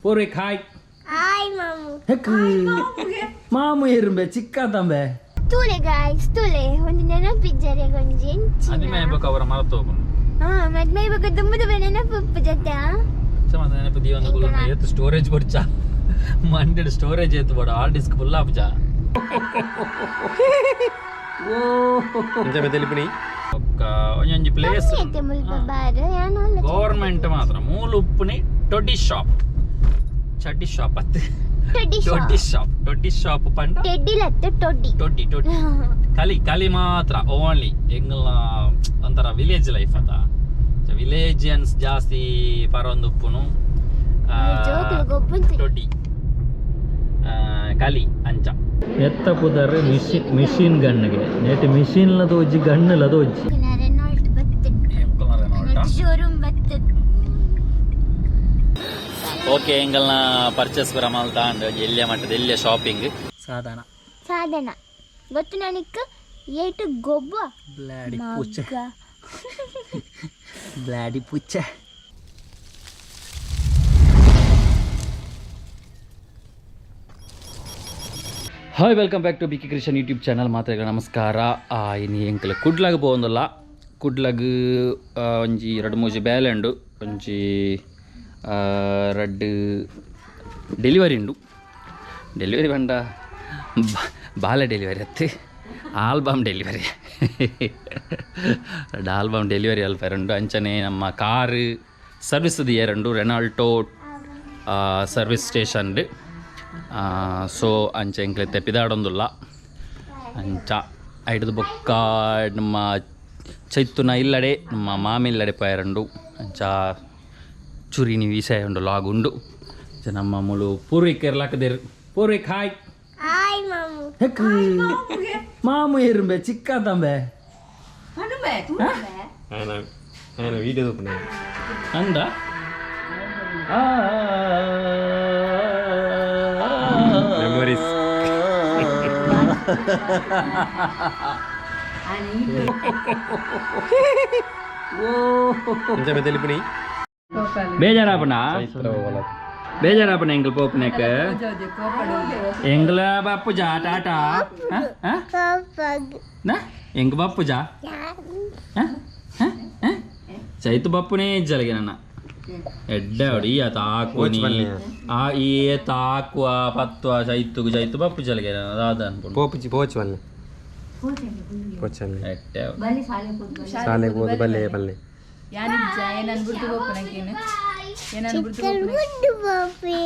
Poorvik hi. Hi ಮಾಮು. ಮಾಮು ಏರುಂಬೆ ಚಿಕ್ಕ ತಂಬೆ. ತೂಲೆ guys, ತೂಲೆ ಒಂದು ನೆನಪಿಜ್ಜರೆ ಗೊಂಜಿ. ಅದಿಮೆ ಬೊಕ ಅವರ ಮರತ ಹೋಗುನು. ಹಾ, ಮದ್ಮೆ ಬಗ್ಗೆ ದುಂಬು ದುಂಬು ನೆನಪು ಉಪ್ಪು ಜೊತೆ. ಚಮದ ನೆನಪು ದೀವೊಂದು ಕುಲ್ಲುಂಡ ಏತ್ ಸ್ಟೋರೇಜ್ ಬೊಡ್ಚ, ಮಂಡೆಡ್ ಸ್ಟೋರೇಜ್ ಏತ್ ಬೋಡ, ಹಾರ್ಡ್ ಡಿಸ್ಕ್ ಫುಲ್ ಆಪುಜ. ಇಂಚ ತೆಲಿಪಿನಿ. ಬೊಕ್ಕ ಒಂಜೊಂಜಿ ಪ್ಲೇಸ್. ಐತೆ ಮುಲ್ಪ ಬಾರ್ ಯಾನಲ್ಲ. ಗೌರ್ಮೆಂಟ್ ಮಾತ್ರ ಮೂಲು ಉಪ್ಪುನಿ ಟೊಡ್ಡಿ ಶಾಪ್, ಚಡ್ಡಿ ಶಾಪ್ ಅತ್ತೆ. ಟೊಡ್ಡಿ. ಟೊಡ್ಡಿ ಶಾಪ್, ಟೊಡ್ಡಿ ಶಾಪ್ ಪಂಡ ಟೆಡ್ಡಿಲತ್ತು ಟೊಡ್ಡಿ. ಟೊಡ್ಡಿ ಟೊಡ್ಡಿ ಕಲಿ ಕಲಿ ಮಾತ್ರ ಓನ್ಲಿ. ಎಂಗಲ್ನ ಒಂಥರ ವಿಲೇಜ್ ಲೈಫ್ ಅತ, ವಿಲೇಜಿಯನ್ಸ್ ಜಾಸ್ತಿ ಪರೊಂದು ಉಪ್ಪುನು. ಜೋಕುಲು ಗೊಬ್ಬುಂತು. ಟೊಡ್ಡಿ ಕಲಿ ಅಂಚ ಎತ್ತ ಪುದರ್ ಮಿಷಿನ್ ಮಿಷಿನ್ ಗನ್ಗೆ ನೇಟ್ ಮಿಷಿನ್ ಲದ ಒಂಜಿ ಗನ್ ಲದ ಒಂಜಿ. ರೆನಾಲ್ಟ್ ಬತ್ತು, ಶೋರೂಮ್ ಬತ್ತು. ಓಕೆ, ಎಂಗಲ್ನ ಪರ್ಚೇಸ್ ಪೂರ ಮಲ್ತಾಂಡ್. ಎಲ್ಲಿಯ ಮಟ್ಟದ ಎಲ್ಲಿಯ ಶಾಪಿಂಗ್ ಸಾಧನ. ಸಾಧನ ಗೊತ್ತು ನನಕ್ಕೆ ಏಟು ಗೊಬ್ಬ. ಬ್ಲಾಡಿ. ಮಗ್ಗ. ಬ್ಲಾಡಿ ಪುಚ್ಚೆ. Hi, welcome back to BK Krishan YouTube channel. ಮಾತ್ರೆಗಳ ನಮಸ್ಕಾರ. ಇನಿ ಎಂಕಲ್ ಕುಡ್ಲಾಗ ಪೋವೊಂದುಲ್ಲ. ಕುಡ್ಲಾಗ ಒಂಜಿ ರಡ್ಡ್ ಮೂಜಿ ಬೇಲೆ ಉಂಡು, ಒಂಜಿ ರಡ್ಡ್ ಡೆಲಿವರಿ ಉಂಡು. ಡೆಲಿವರಿ ಪಂಡ ಬಾಲೆ ಡೆಲಿವರಿ ಅತ್ತೆ, ಆಲ್ಬಮ್ ಡೆಲಿವರಿ. ರಡ್ಡ್ ಆಲ್ಬಮ್ ಡೆಲಿವರಿ ಅಲ್ಪ ಉಂಡು. ಅಂಚನೆ ನಮ್ಮ ಕಾರ್ ಸರ್ವಿಸ್ ದಿಯರುಂಡು ರೆನಾಲ್ಟೋ ಸರ್ವಿಸ್ ಸ್ಟೇಷನ್. ಸೊ ಅಂಚ ಎಂಕ್ಲೆತ್ತೆ ಪಿದಾಡೊಂದುಲ್ಲ. ಅಂಚ ಐಡ್ದು ಬೊಕ್ಕ ನಮ್ಮ ಚೈತುನ ಇಲ್ಲಡೆ, ನಮ್ಮ ಮಾಮಿ ಇಲ್ಲಡೆ ಪೋಯರುಂಡು. ಅಂಚ ಚುರಿನಿ ವಿಷಯ ಉಂಡು, ಲಾಗ್ ಉಂಡು. ಅಂಚ ನಮ್ಮ ಮುಳು ಪೂರ್ವಿಕರ್ ಲಾಕದೇರು. ಪೂರ್ವಿಕ್ ಹಾಯ್. ಹಾಯ್ ಮಾಮು. ಮಾಮು ಏರುಂಬೆ ಚಿಕ್ಕ ತಂಬೆ. ఆయన వీడియో తోపునే. ಅಂದ. మెమరీస్. ಇಂಚ తెలిపిನಿ. ಬೇಜಾರಾಪಣ, ಬೇಜಾರಾಪಣ ಎಂಗ್ಲ ಪೋಪನೇಕ ಎಂಗ್ಲ ಬಪ್ಪುಜ ಟಾಟಾ. ಪಾಪಗ್. ಎಂಕ್ ಬಪ್ಪುಜ ಚೈತು ಬಪ್ಪುನೇ ಇಜ್ಜಲಗೆ ನನ್ನ ಎಡ್ಡೆ ಅವಡಿ ಈ ತಾಕು ಆ ಈ ತಾಕುವ ಪತ್ವ ಚೈತುಗು ಚೈತು ಬಪ್ಪು ಜಲಗೆ ದಾದ ಅನ್ಕೊಂಡು. పోపుచి పోవచ్చు వాళ్ళని పోవచ్చు. ಎಡ್ಡೆ. ಸಾಲೆ ಹೋದ ಬಲ್ಲೆ ಬಲ್ಲೆ. ಚಿಕನ್ ಗುಡ್ಡು ಪಾಪೆ.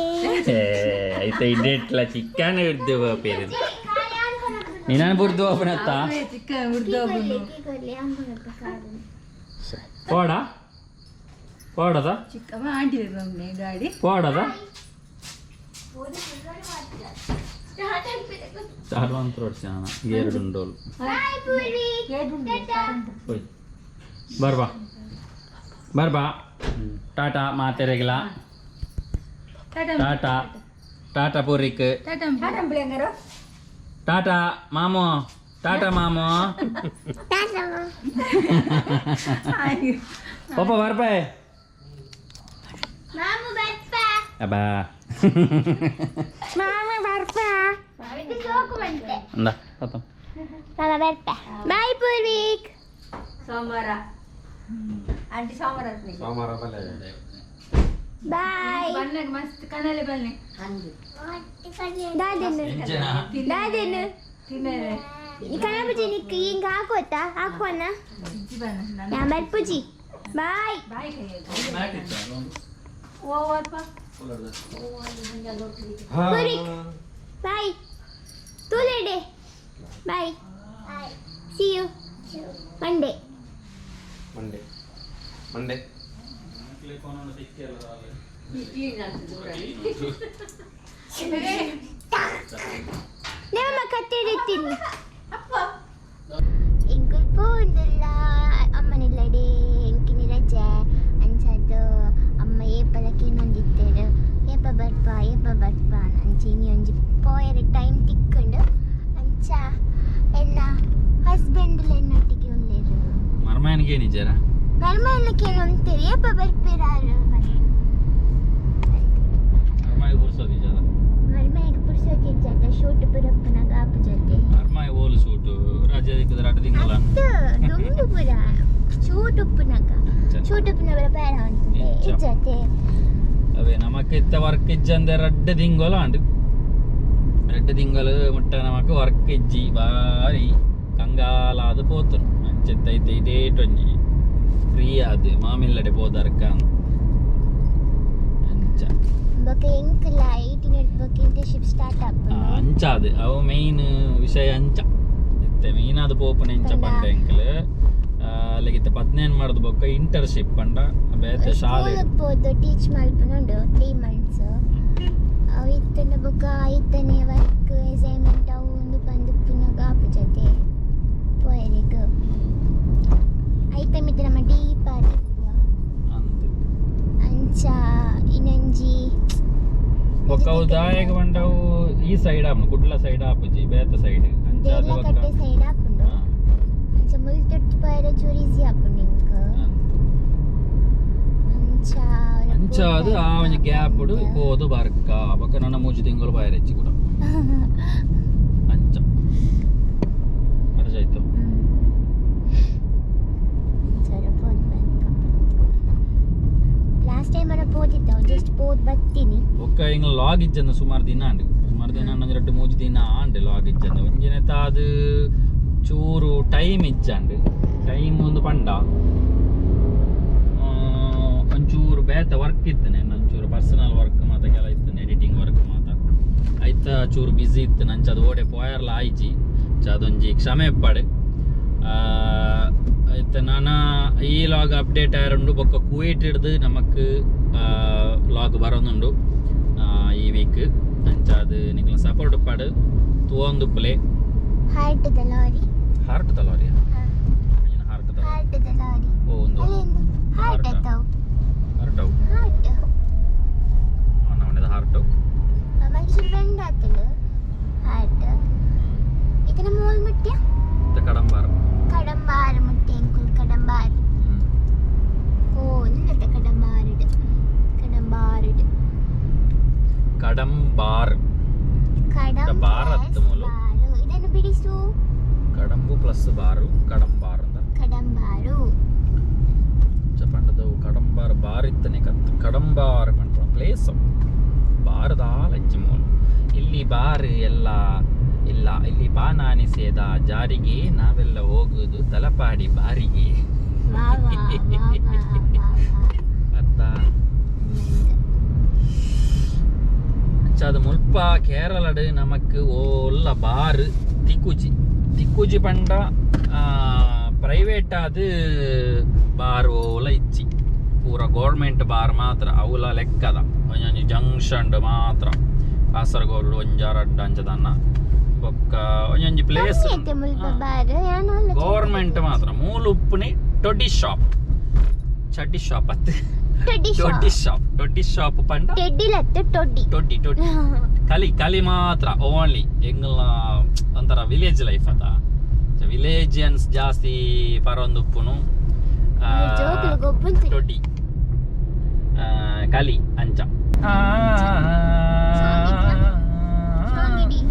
అయితే ಇಡ್ಲ ಚಿಕ್ಕನ್ ಹಿಡ್ದು ಪೇರು ನೀನು ಬುರ್ದು ಓಪನ್ ಪೋಡ ಪೋಡದ ಪೋಡದ ಚಾರು ಅಂತ ನಾನು ಎರಡು ಉಂಡೋಲು. ಬಾಯ್ ಪೂರ್ವಿಕ್, ಟಾಟಾ. ಹೋಯ್ ಬರ್ಬಾ ಬರ್ಬಾ. ಟಾಟಾ ಮಾತೆರೆಗಿಲ, ಟಾಟಾ ಟಾಟಾ ಪೂರಿಕ್ ಟಾಟಾ ಮಾಮು, ಟಾಟಾ ಮಾಮು. ಟಾಟಾ. ಪಪ್ಪ ಬರ್ಬೇ. ಮಾಮು ಬರ್ಪ. ಅಬ್ಬಾ. ಮಾಮು ಬರ್ಪ, ಇದು ಸೋಕು ಬಂತೆ. ಅಂದ ಪತ್ತ. ಮಾಮ ಬರ್ಪ, ಬಾಯ್ ಪೂರ್ವಿಕ್. ಸೋಮವಾರ ಆಂಟಿ, ಸೋಮವಾರ. ಸೋಮವಾರ ಬಲ್ಲೆ. ಬಾಯ್. ಬನ್ನಾಗ ಮಸ್ತ್ ಕನಲೆ ಬನ್ನಿ. ದಾದೆನು ದಾದೆನು? ತಿನ್ನರೆ. ಈ ಕಣಪುಜಿ ನಿಕ್ ಹಿಂಗ ಹಾಕೋತಾ ಹಾಕೋಣ. ನಾ ಬರ್ಪುಜಿ, ಬಾಯ್. ಬಾಯ್. ಓವರ್ಪ. ಪೂರ್ವಿಕ್ ಬಾಯ್, ತೂಲೆಡೆ bye, C you Monday. Monday Monday. ನಿಮ್ಮ ಕತ್ತಿಡಿತೀನಿ ಎಂಕುಲ್ ಪೋಂದುಲ್ಲ ಅಮ್ಮನಿಲ್ಲಡೆ. ಎಂಕಿನಿ ರಜೆ ಅಂಚಾದ್ ಅಮ್ಮ ಏಪಲ ಕೇನೊಂದಿತ್ತೆರ್, ಏಪ ಬರ್ಪ ಏಪ ಬರ್ಪ. ಅಂಚ ಇನಿ ಒಂಜಿ ಪೋಯೆರೆ ಟೈಮ್ ತಿಕ್ಕುಂಡು. ಅಂಚ ಎನ್ನ ಹಸ್ಬೆಂಡ್ ಎನ್ನೊಟ್ಟಿಗೆ ಉಲ್ಲೆರ್. ಮರ್ಮಾಯನಿಗೆ ಏನಿಜ್ಜಾರ? ಮರ್ಮಯನ ಕೇನೊಂತೆರ್, ಏಪ ಬರ್ಪೇರಾರು. ಶೂಟ್ ಉಪ್ಪುನಗ ಶೂಟ್ ಉಪ್ಪುನ ಬೇಡ ಉಂಟು ಇಜ್ಜತೆ ಅವೇ ನಮಕ್ ಇತ್ತ ವರ್ಕ್ ಇಜ್ಜಂದೆ ರಡ್ಡ್ ತಿಂಗೊಲ ಅಂಡ್ ರಡ್ಡ್ ತಿಂಗಳು ಮುಟ್ಟ ನಮಕ್ ವರ್ಕ್ ಇಜ್ಜಿ ಬಾರಿ ಕಂಗಾಲಾದ ಪೋತುನು ಅಂಚೆತ್ತೈತೆ ಇಡೇಟ್ ಒಂಜಿ ಫ್ರೀ ಆದ್ ಮಾಮಿಲ್ಲಡೆ ಪೋದರ್ಕ ಅಂಚ ಬೊಕ ಎಂಕಲ 18 ಬೊಕ ಇಂಟರ್ನ್ಶಿಪ್ ಸ್ಟಾರ್ಟ್ ಆಪುಂಡು ಅಂಚಾದ್ ಅವು ಮೇನ್ ವಿಷಯ ಅಂಚ ಇತ್ತೆ ಮೇನ್ ಆದ್ ಪೋಪುನ ಎಂಚ ಪಂಡ ಎಂಕಲ್ ಅಲ್ಲಿಗೆ ಇತ್ತೆ 15 ಮಾಡ್ದು ಬೊಕ್ಕ ಇಂಟರ್ನ್ಶಿಪ್ ಪಂಡ ಬೇತೆ ಶಾಲೆ ಸ್ಕೂಲ್ ಪೋದು ಟೀಚ್ ಮಲ್ಪುನುಂಡು 3 ಮಂತ್ಸ್ ಅವು ಇತ್ತಂಡ ಬೊಕ ಐತನೆ ವರ್ಕ್ ಅಸೈನ್ಮೆಂಟ್ ಅವು ಉಂದು ಪಂದ್ ಪುನಗ ಆಪುಜತೆ ಪೋಯೆರೆಗ್ ಐತ ಮಿತ್ತ ನಮ್ಮ ಡೀಪ್ ಆದಿಪ್ಪುವ ಅಂದ್ ಅಂಚ ಇನ್ನೊಂಜಿ ಬೊಕ್ಕ ಅವು ದಾಯೆಗ್ ಪಂಡ ಅವು ಈ ಸೈಡ್ ಆಪುಂಡು ಕುಡ್ಲ ಸೈಡ್ ಆಪುಜಿ ಬೇತೆ ಸೈಡ್ ಅಂಚ ಅದು ಬೊಕ್ಕ ದೇರ್ಲಕಟ್ಟೆ ಸೈಡ್ ಆಪುಂಡು ಅಂಚ ಮುಲ್ತೊಟ್ಟು ಪೋಯೆರೆ ಚೂರು ಈಸಿ ಆಪುಂಡು ಎಂಕ್ ಅಂಚ ಅಂಚ ಅದು ಆ ಒಂಜಿ ಗ್ಯಾಪ್ ಪೋದು ಬರ್ಕ ಬೊಕ್ಕ ನನ್ನ ಮೂಜಿ ತಿಂಗಳು ಬಾಯರೆಚ್ಚಿ ಕೂಡ ಅಂಚ ಅರ್ಜಾಯ್ತು ಸರಿ ಪೋದು ಬರ್ಕ ಲಾಸ್ಟ್ ಟೈಮ್ ಅನ್ನ ಪೋದಿತ್ತು ಜಸ್ಟ್ ಪೋದು ಬರ್ತೀನಿ ಬೊಕ್ಕ ಇಂಗ್ಲ ಲಾಗ್ ಇಜ್ಜಂದ ಸುಮಾರು ದಿನ ಅಂಡ್ ಸುಮಾರು ದಿನ ಒಂಜಿ ರಡ್ಡ್ ಮೂಜಿ ದಿನ ಆಂಡ್ ಲಾಗ್ ಇಜ್ಜಂದ ಒಂಜಿನೆತ ಅದು ಚೂರು ಟೈಮ್ ಇಜ್ಜಂಡ್ ಟೈಮ್ ಒಂದು ಪಂಡ ಒಂಚೂರು ಬೇತೆ ವರ್ಕ್ ಇತ್ತನೆ ಒಂಚೂರು ಪರ್ಸನಲ್ ವರ್ಕ್ ಮಾತ ಕೆಲ ಇತ್ತನೆ ಎಡಿಟಿಂಗ್ ವರ್ಕ್ ಮಾತ ಐತ ಚೂರು ಬ್ಯುಸಿ ಇತ್ತು ನಂಚ ಅದು ಓಡೆ ಪೋಯರ್ಲ ಆಯ್ಜಿ ಅದೊಂಜಿ ಕ್ಷಮೆ ಇಪ್ಪಡು ಐತ ನಾನ ಈ ಲಾಗ್ ಅಪ್ಡೇಟ್ ಆಯರುಂಡು ಬೊಕ್ಕ ಕುವೈಟ್ ಹಿಡ್ದು ನಮಕ್ ಲಾಗ್ ಬರೋದುಂಡು ಈ ವೀಕ್ ಅಂಚ ಅದು ನಿಕ್ಲ ಸಪೋರ್ಟ್ ಪಾಡು ತೂವೊಂದು play heart the lorry heart the lorry heart the heart the lorry ಓ ಒಂದು ಅಲ್ಲೇಂದು ಹಾರ್ಟ್ Heart ಆ? ಆಯ್ತಾವು ಹಾರ್ಟ್ ಅವು ಹಾರ್ಟ್ ನಮ್ಮನೇದು ಹಾರ್ಟ್ ಮನುಷ್ಯರು ಬೆಂಡ್ ಆತಲು ಹಾರ್ಟ್ ಇದನ್ನ ಮೂಲ್ ಮುಟ್ಯ ಕಡಂಬಾರ್ ಕಡಂಬಾರ್ ಮುಟ್ಟಿ ಎಂಕುಲ್ ಕಡಂಬಾರ್ ಓ ನಿನ್ನತ್ತ ಕಡಂಬಾರಿಡ್ ಕಡಂಬಾರಿಡ್ ಕಡಂಬಾರ್ ಕಡಂ ಬಾರ್ ಅತ್ತು ಮೂಲು. ಬಾರು ಇದನ್ನು ಬಿಡಿಸು ಕಡಂಬು ಪ್ಲಸ್ ಬಾರು ಕಡಂಬಾರ್ ಅಂತ ಕಡಂಬಾರು ಪಂಡದವು ಕಡಂಬಾರ್ ಬಾರ್ ಇತ್ತನೆ ಕತ್ತು ಕಡಂಬಾರ್ ಪಂಡ ಪ್ಲೇಸ್ ಬಾರದಾಲ ಮೂಲು ಇಲ್ಲಿ ಬಾರ್ ಎಲ್ಲ ಇಲ್ಲ ಇಲ್ಲಿ ಪಾನಾನಿಸೇದ ಜಾರಿಗೆ ನಾವೆಲ್ಲ ಹೋಗುದು ತಲಪಾಡಿ ಬಾರಿಗೆ ವಾ ವಾ ವಾ ವಾ ವಾ ವಾ ಅತ್ತ ಅದು ಮುಲ್ಪ ಕೇರಳಡ್ ನಮಕ್ ಓಲ್ಲ ಬಾರ್ ತಿಕ್ಕುಜಿ ತಿಕ್ಕುಜಿ ಪಂಡ ಪ್ರೈವೇಟ್ ಆದ್ ಬಾರ್ ಓಲ ಇಜ್ಜಿ ಪೂರ ಗೌರ್ಮೆಂಟ್ ಬಾರ್ ಮಾತ್ರ ಅವುಲ ಲೆಕ್ಕದ ಒಂಜೊಂಜಿ ಜಂಕ್ಷನ್ ಮಾತ್ರ ಕಾಸರಗೋಡು ಒಂಜಾರಡ್ಡ ಅಂಚದನ್ನ ಬೊಕ್ಕ ಒಂಜೊಂಜಿ ಪ್ಲೇಸ್ ಮುಲ್ಪ ಬಾರ್ ಯಾನಲ್ಲ ಗೌರ್ಮೆಂಟ್ ಮಾತ್ರ ಮೂಲ ಉಪ್ಪುನಿ ಟೊಡ್ಡಿ ಶಾಪ್ ಚಡ್ಡಿ ಶಾಪ್ ಅತ್ತೆ ಟೊಡ್ಡಿ ಟೊಡ್ಡಿ ಶಾಪ್ ಟೊಡ್ಡಿ ಶಾಪ್ ಪಂಡ ಟೆಡ್ಡಿಲತ್ತು ಟೊಡ್ಡಿ ಟೊಡ್ಡಿ ಟೊಡ್ಡಿ ಕಲಿ ಕಲಿ ಮಾತ್ರ ಓನ್ಲಿ ಎಂಗಲ್ನ ಒಂಥರ ವಿಲೇಜ್ ಲೈಫ್ ಅತ ವಿಲೇಜಿಯನ್ಸ್ ಜಾಸ್ತಿ ಪರೊಂದು ಉಪ್ಪುನು ಜೋಕುಲು ಗೊಬ್ಬುಂತು ಟೊಡ್ಡಿ ಕಲಿ ಅಂಚ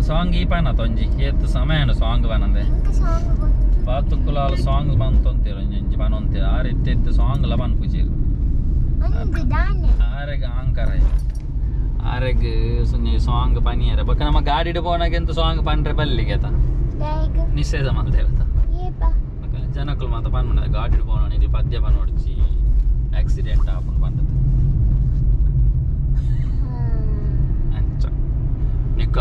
ಸಾಂಗ್ ಈ ಪಾನ ತೊಂಜಿ ಏತ್ ಸಮಯ ಸಾಂಗ್ ಪನಂದೆ ಎಂಕ ಸಾಂಗ್ ಗೊತ್ತು ಬಾತುಕುಲಾಲ ಸಾಂಗ್ ಬಂತೊಂತೀರ ಒಂಜಿ ಪನೊಂತೀರ ಆರ್ ಇತ್ತೆ ಇತ್ತೆ ಸಾಂಗ್ ಲ ಪನ್ಪುಜೀರ್ ಒಂದು ದಾನೆ ಆರೆಗ್ ಆಂಕರ ಆರೆಗ್ ಸುನ್ನೆ ಸಾಂಗ್ ಪನಿಯರ ಬೊಕ್ಕ ನಮ್ಮ ಗಾಡಿಡ್ ಪೋನಾಗ ಎಂತ ಸಾಂಗ್ ಪನ್ರೆ ಬಲ್ಲಿಗೆ ಆತ ದಾಯಗ ನಿಷೇಧ ಮಲ್ತೇರತ ಏಪ ಬೊಕ್ಕ ಜನಕುಲು ಮಾತ ಪನ್ಪುನ ಗಾಡಿಡ್ ಪೋನ ನಿಕ್ಲು ಪದ್ಯ ಪನೊಡ್ಚಿ ಆಕ್ಸಿಡೆಂಟ್ ಆಪುಂಡು ಪಂಡದು ಅಂಚ ನಿಕ್ಕ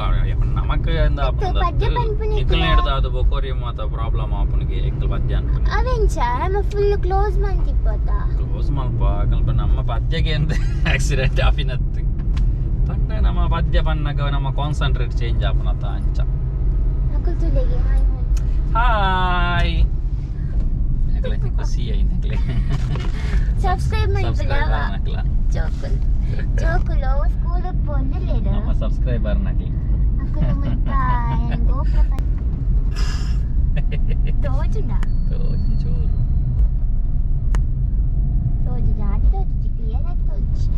ನಮಕ್ ಎಂದ ಪದ್ಯ ಪನ್ಪುನೆಕ್ಲ? ನಿಕ್ಕಲ್ನ ಹಿಡ್ದು ಅದು ಬೊಕೋರಿ ಮಾತ ಪ್ರಾಬ್ಲಮ್ ಆಪುನಿಗೆ ಎಂಕಲ್ ಪದ್ಯ ಅನ್ಪುನಿ ಅವೆಂಚ ನಮ್ಮ ಫುಲ್ ಕ್ಲೋಸ್ ಮಂತಿಪ್ಪೋತ ಕ್ಲೋಸ್ ಮಲ್ಪ ಕಲ್ಪ ನಮ್ಮ ಪದ್ಯಗೆ ಎಂತ ಆಕ್ಸಿಡೆಂಟ್ ಆಪಿನತ್ತು ಪಂಡ ನಮ್ಮ ಪದ್ಯ ಪನ್ನಗ ನಮ್ಮ ಕಾನ್ಸಂಟ್ರೇಟ್ ಚೇಂಜ್ ಆಪುನತ ಅಂಚ ಅಕುಲ್ ತುಲೆಗೆ ಹಾಯ್ ಹಾಯ್ ನಕಲೆ ಖುಷಿ ಆಯ್ ನಕಲೆ ಸಬ್ಸ್ಕ್ರೈಬ್ ಸಬ್ಸ್ಕ್ರೈಬರ್ ಮಲ್ಪುಲವ ನಕಲ ಜೋಕುಲ್ ಜೋಕುಲು ಸ್ಕೂಲ್ ಪೋಂದಿಲ್ಲೇರು ನಮ್ಮ ಸಬ್ಸ್ಕ್ರೈಬರ್ ನಕಲಿ ಅಕುಲು ಮುಲ್ಪ ಗೋಪುರ ತೋಜುಂಡ ಚೂರು ತೋಜು ಜಾತಿ ತೋಜುಜಿ ಕ್ಲಿಯರ್ ಆಗಿ ತೋಜಿ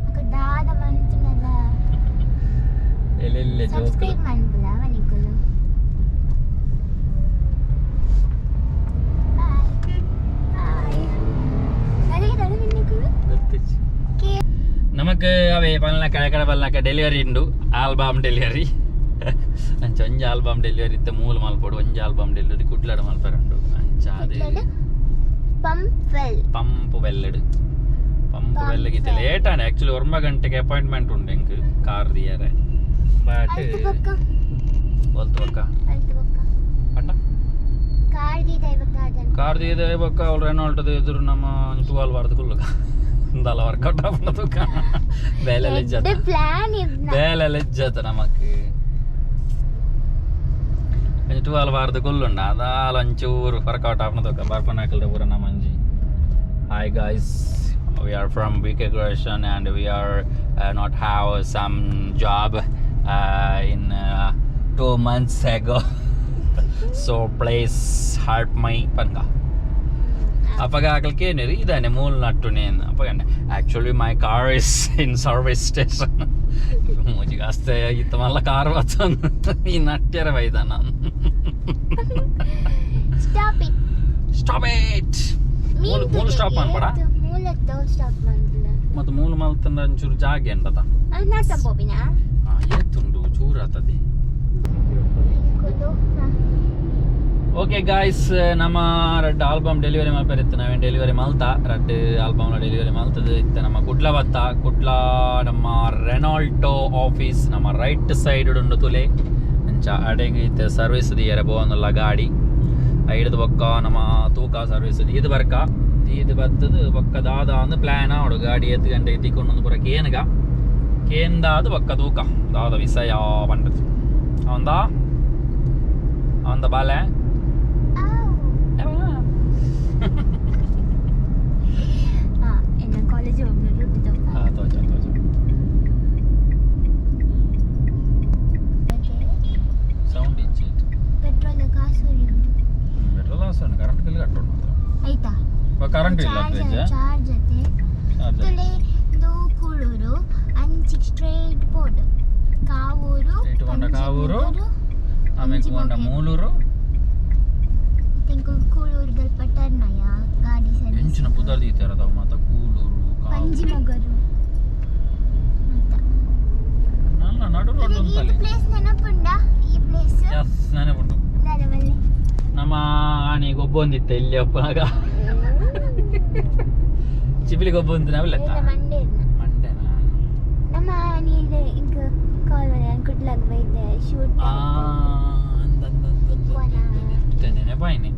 ಅಕುಲು ದಾದ ಮಂತುನಲ ಎಲ್ಲೆಲ್ಲೆ ಜೋಕುಲು ಸಬ್ಸ್ಕ್ರೈಬ್ ಮನ್ಪುಲವ ನಿಕುಲು ಬಾಯ್. ಅವೇ ಪಲ್ನಕ ಎಕಡೆ ಪಲ್ನಕ ಡೆಲಿವರಿ ಉಂಡು ಆಲ್ಬಮ್ ಡೆಲಿವರಿ. ಅಂಚ ಒಂಜಿ ಆಲ್ಬಮ್ ಡೆಲಿವರಿ ಇತ್ತೆ ಮೂಲು ಮಲ್ಪೊಡು. ಒಂಜಿ ಆಲ್ಬಮ್ ಡೆಲಿವರಿ ಕುಡ್ಲಡ್ ಮಲ್ಪೆರುಂಡು. ಅಂಚ ಅದು ಪಂಪ್ ವೆಲ್. ಪಂಪ್ ವೆಲ್ಲೆಡ್, ಪಂಪ್ ವೆಲ್ಗೆ ಇತ್ತೆ ಲೇಟ್ ಆಂಡ್. ಆಕ್ಚುಲಿ 9 ಗಂಟೆಗೆ ಅಪಾಯಿಂಟ್ಮೆಂಟ್ ಉಂಡು ಎಂಕ್ ಕಾರ್ ದಿಯರೆ. ಬಟ್ ಅಲ್ತು ಬೊಕ್ಕ. ಒಲ್ತು ಬೊಕ್ಕ? ಅಲ್ತು ಬೊಕ್ಕ. ಪಂಡ? ಕಾರ್ ದೀದ ಬೊಕ್ಕ ಅದನ್. ಕಾರ್ ದೀದ ಬೊಕ್ಕ ಅವ್ಳು ರೆನಾಲ್ಟದ ಎದುರು ನಮ್ಮ ಟುವಾಲ್ ಬಾರ್ದು ಕುಲ್ಲುಗ. ದಾಲ ವರ್ಕೌಟ್ ಆಪುಂಡ ತೂಕ. ಬೇಲೆ ಲೆಜ್ಜತ. ಪ್ಲಾನ್ ಇದ್ನ. ಬೇಲೆ ಲೆಜ್ಜತ ನಮಕ್. ಒಂಜಿ ಟುವಾಲ್ ಬಾರ್ದು ಕುಲ್ಲುಂಡ ಅದಾಲ ಒಂಚೂರು ವರ್ಕೌಟ್ ಆಪುಂಡ ತೂಕ. ಬರ್ಪನಾಕಲ್ದ ಪೂರ ನಮಂಜಿ. Hi guys, we are from BK Creation and we are not have some job in 2 months ago, so please help me ಪನ್ಗ. ಅಪ್ಪಗ ಆಕಲ್ ಕೇನಿರಿ ಇದಾನೆ ಮೂಲ ನಟ್ಟುನೆ. ಅಪ್ಪಗ actually my car is in service station. ಮೂಜಿಗೆ ಅಷ್ಟೇ ಇತ್ತ ಮಲ್ಲ ಕಾರ್ ಬತ್ತೊಂದು ಈ ನಟ್ಯರ ಬೈದಾನ. Stop it. Stop it. ಮೂಲು ಮೂಲು stop ಮನ್ಪಡ. ಮೂಲತ್ತ stop ಮನ್ಪುನ. ಮತ್ತು ಮೂಲು ಮಲ್ತಂಡ ಒಂಚೂರು ಜಾಗೆ ಎಂಡದ. ನಾಟ ಬೋಬಿನ. ಏತುಂಡು ಚೂರು ಆತದೆ. ಕುಲು. ಓಕೆ ಗಾಯ್ಸ್, ನಮ್ಮ ರಡ್ಡ್ ಆಲ್ಬಮ್ ಡೆಲಿವರಿ ಮಲ್ಪೆರಿತ್ತು. ನಾವೇನು ಡೆಲಿವರಿ ಮಲ್ತ, ರಡ್ಡ್ ಆಲ್ಬಮ್ಲ ಡೆಲಿವರಿ ಮಲ್ತದು. ಇತ್ತೆ ನಮ್ಮ ಕುಡ್ಲ ಬತ್ತ. ಕುಡ್ಲ ನಮ್ಮ ರೆನಾಲ್ಟೋ ಆಫೀಸ್ ನಮ್ಮ ರೈಟ್ ಸೈಡ್ ಉಂಡು ತುಲೆ. ಅಂಚ ಅಡೆಗ್ ಇತ್ತೆ ಸರ್ವಿಸ್ ದಿಯರೆ ಪೋವೊಂದುಲ್ಲ ಗಾಡಿ. ಐಡ್ದು ಬೊಕ್ಕ ನಮ್ಮ ತೂಕ ಸರ್ವಿಸ್ ದೀದ್ ಬರ್ಕ. ದೀದ್ ಬತ್ತದು ಬೊಕ್ಕ ದಾದ ಅಂದ್ ಪ್ಲ್ಯಾನ್ ಆವಡು. ಗಾಡಿ ಏತ್ ಗಂಟೆಗೆ ತಿಕ್ಕೊಂಡು ಪೂರ ಕೇನ್ಗ. ಕೇಂದಾದ್ ಬೊಕ್ಕ ತೂಕ ದಾದ ವಿಷಯ ಪಂಡದು. ಅವಂದ ಅವಂದ ಬಾಲೆ. ಎನ್ನ ಕಾಲೇಜ್ ಒಬ್ಬರು. ತೋಜ ತೋಜ. ಸೌಂಡ್ ಇಚ್ಚಿ. ಪೆಟ್ರೋಲ್ ಕಾಸು ಉಂಟು. ಪೆಟ್ರೋಲ್ ಆಸು, ಕರೆಂಟ್ ಬಿಲ್ ಕಟ್ಟೋಣ ಮಾತ್ರ. ಆಯ್ತಾ? ಕರೆಂಟ್ ಇಲ್ಲ. Charge charge ಅತೆ. ತುಲೆ ಇದು ಕೂಳೂರು ಅಂಚಿ ಸ್ಟ್ರೈಟ್ ಬೋರ್ಡ್ ಕಾವೂರು. Straight ಪೋಂಡ ಕಾವೂರು. ಆಮೇಲೆ ಪೋಂಡ ಮೂಲೂರು. ಕೂಳೂರು ದಲ್ಪ ಟರ್ನಯ ಗಾಡಿ ಸರ್ವಿಸ್. ಎಂಚಿನ ಪುದರ್ ದೀತಾರ ಅವು ಮಾತ ಕೂಳೂರು. ಪಂಜಿ ಮೊಗರು ಮತ್ತ. ನನ್ನ ನಡು ರೋಡ್ ಈ ಉಂಟಲ್ಲಿ. ಪ್ಲೇಸ್ ನೆನಪುಂಡ ಈ ಪ್ಲೇಸ್? ಎಸ್, ನೆನಪುಂಟು. ದಾದವಲ್ಲಿ? ನಮ್ಮ ಆಣಿ ಗೊಬ್ಬೊಂದಿತ್ತ ಇಲ್ಲಿ ಅಪ್ಪನಾಗ. ಚಿಪಿಲಿ ಗೊಬ್ಬೊಂದು ನಾವೆಲ್ಲ. ಮಂಡೆ. ಮಂಡೆನಾ? ನಮ್ಮ ನೀರು ಇಂಕ ಕಾಲ್ ಮಾಡಿ ಕುಡ್ಲಾಗ ಬೈದೆ ಶೂಟ್. ಆ ನೆನಪಾಯಿನಿ.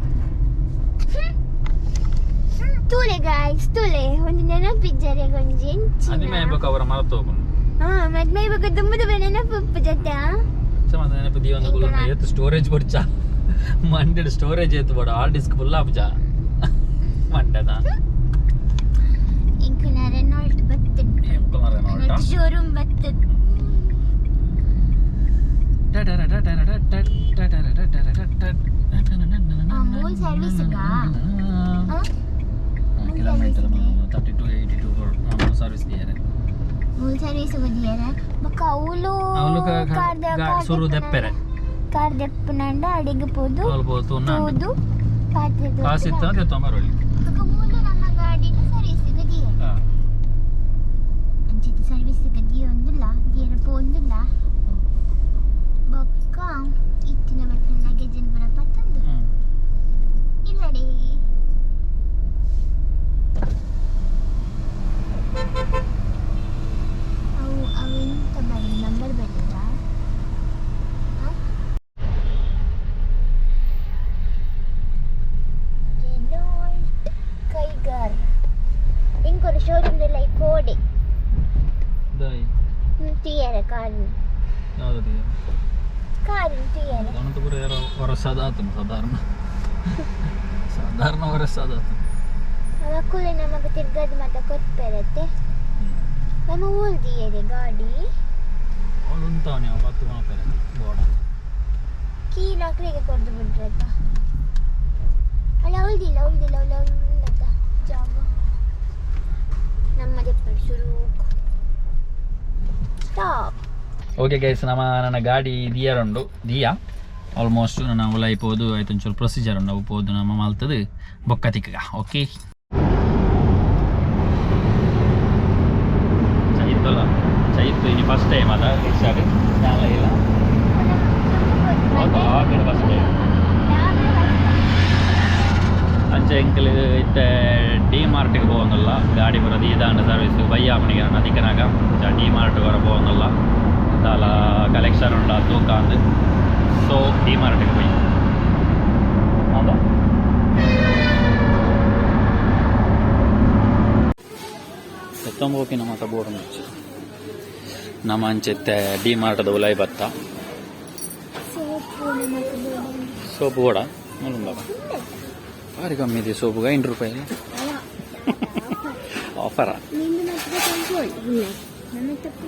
ತೂಲೆ ಗಾಯ್ಸ್, ತೂಲೆ, ಒಂದು ನೆನಪಿಜ್ಜರೆ ಗೊಂಜಿ. ಅದು ಮೇ ಬೊಕ್ಕ ಅವರ ಮರತು ಹೋಗುನು. ಹಾ, ಮತ್ತೆ ಮೇ ಬೊಕ್ಕ ದುಂಬು ದುಂಬು ನೆನಪು ಜೊತೆ. ಚಮದ ನೆನಪು ದೀವೊಂದು ಕುಲ್ಲುನ. ಏತ್ ಸ್ಟೋರೇಜ್ ಬೊಡ್ಚ ಮಂಡೆಡ್. ಸ್ಟೋರೇಜ್ ಏತ್ ಬೋಡ? Hard disk full ಆಪುಜ ಮಂಡೆದ? ಇಂಕುನ ರೆನಾಲ್ಟ್ ಬತ್ತು. ಎಂಕುಲ್ನ ರೆನಾಲ್ಟಾ? ಶೋರೂಮ್ ಬತ್ತು. ಮೂಲ್ ಸರ್ವಿಸ್. Kilometre 3282 service ದಿಯರೆ. ಮೂಲ್ ಸರ್ವಿಸ್ ದಿಯರೆ. ಬೊಕ್ಕ ಅವುಲು. ಅವ್ಲು ಸುರು ದೆಪ್ಪೆರೆ. ಕಾರ್ ದೆಪ್ಪುನಂಡ ಅಡಿಗೆ ಪೋದು. ಅವ್ಲು ಪೋತು. ತೂದು ಪಾತ್ರೆ. ಕಾಸು ಇತ್ತ ತೊಂಬರೊಳ್ಳಿ. ಬೊಕ್ಕ ಮೂಲು ನಮ್ಮ ಗಾಡಿನ ಸರ್ವಿಸ್ ದಿಯರೆ. ಅಂಚಿನ ಸರ್ವಿಸ್ ದಿಯೊಂದುಲ್ಲ, ದಿಯರೆ ಪೋಂದುಲ್ಲ. ಬೊಕ್ಕ ಇತ್ತಿನ ಬಟ್ಟೆ ಲಗೇಜ್ ಪೂರ ಪತ್ತೊಂದು ಇಲ್ಲಡೆ. ಅವು ಅವು ಎಂತ ಬರಿ ನಂಬರ್ ಬರೀದ. ರೆನಾಲ್ಟ್ ಕೈಗರ್ ಇಂಕೊರು ಶೋರೂಮ್ ದೆಲ್ಲ ಈ ಕೋಡೆ. ದಾಯಿ? ತೂಯರೆ ಕಾರ್. ಯಾವ್ದು? ಕಾರ್ ತೂಯರೆ. ಅನಂತಪುರ ಯಾರೋ ವರಸಾದ ಆತನು. ಸಾಧಾರಣ ಸಾಧಾರಣ ವರಸಾದ ಆತನು. ಅವ ನಮಗ ತಿರ್ಗದ್ ಮಾತ ಕೊರ್ಪೆರತ್ತೆ. ನಮ್ಮ ಓಲ್ದಿಯರೆ ಗಾಡಿ. ಅವಳು ಉಂತಾವನೆ ಅವ ಬತ್ತು ಮಾಪೆರೆ ಬೋಡ. ಕೀಲ್ ಅಕ್ಲೆಗೆ ಕೊರ್ದು ಬಿಡ್ರತ್ತ. ಅಲ್ಲ, ಉಳ್ದಿಲ್ಲ ಉಳ್ದಿಲ್ಲ ಉಳ್ಳ ಉಳ್ಳತ್ತ ಜಾಗ ನಮ್ಮ ದೆಪ್ಪಡು ಶುರುಕು stop. Okay guys, ನಮ್ಮ ನನ್ನ ಗಾಡಿ ದಿಯರುಂಡು. ದಿಯಾ ಆಲ್ಮೋಸ್ಟ್ ನನ್ನ ಉಲಾಯಿ ಪೋದು ಆಯ್ತು. ಒಂಚೂರು ಪ್ರೊಸೀಜರ್ ಉಂಡು, ಅವು ಪೋದು ನಮ್ಮ ಮಲ್ತದು ಬೊಕ್ಕ ತಿಕ್ಕಗ. ಓಕೆ, ಇತ್ತಲ್ಲ. ಫಸ್ಟ್ ಟೈಮ್ ಅದ ರಿಕ್ಷಾಡ್ ಚಾಲ ಇಲ್ಲ. ಫಸ್ಟ್ ಟೈಮ್ ಅಂಚೆ ಎಂಕಲ್ ಇತ್ತೆ ಡಿ ಮಾರ್ಟಿಗೆ ಪೋವೊಂದುಲ್ಲ. ಗಾಡಿ ಬರೋದು ಇದಾಂಡ ಸರ್ವಿಸ್ ಬಯ್ಯಾಪಣಿಗೆ ನದಿಕನಾಗ ಡಿ ಮಾರ್ಟ್ ಹೊರ ಪೋವೊಂದುಲ್ಲ. ದಾಲ ಕಲೆಕ್ಷನ್ ಉಂಡ ತೂಕ ಅಂದ್. ಸೊ ಡಿ ಮಾರ್ಟಿಗೆ ಪೋಯಿ ಹೌದಾ? ಎತ್ತೊಂಬೋಪಿನ ಮಾತ ಬೋರ್ಡ್ ಮುಚ್ಚಿ ನಮ್ಮ ಅಂಚೆತ್ತೆ ಡಿ ಮಾರ್ಟದ ಉಲಾಯಿ ಬತ್ತ. ಸೋಪು ನಮಕ್ ಬೋಡು. ಸೋಪು ಬೋಡ ಮುಲುಂಬ ಭಾರಿ ಕಮ್ಮಿ ಇದೆ ಸೋಪುಗೆ 5 ರೂಪಾಯಿ ಆಫರ. ನಿಂದು ಮಾತ್ರ ಕಂಪೋಲ್ ನಮ್ಮ ತಪ್ಪು.